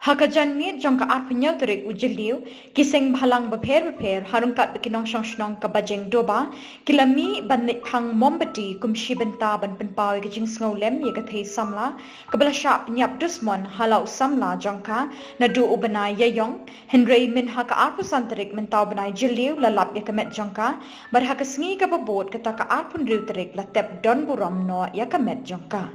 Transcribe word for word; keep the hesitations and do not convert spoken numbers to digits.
Ha ka janmiet jong ka arphew hynñiew tarik u Jylliew, ki seng bhalang bapher bapher, ha ryngkat bad ki nongshong shnong ka Bajeng Doba, ki la mih ban leit phang mombati kum shi bynta ban pynpaw ïa ka jingsngewlem ïa ka thei samla kaba la shah pynïap dusmon ha la u samla jong ka naduh u bnai Ïaïong. Hynrei mynha ka arphew san tarik mynta u bnai Jylliew la lap ïa ka met jong ka, bad ha ka sngi kaba bud kata ka arphew hynriew tarik la tep don burom noh ïa ka met jong ka.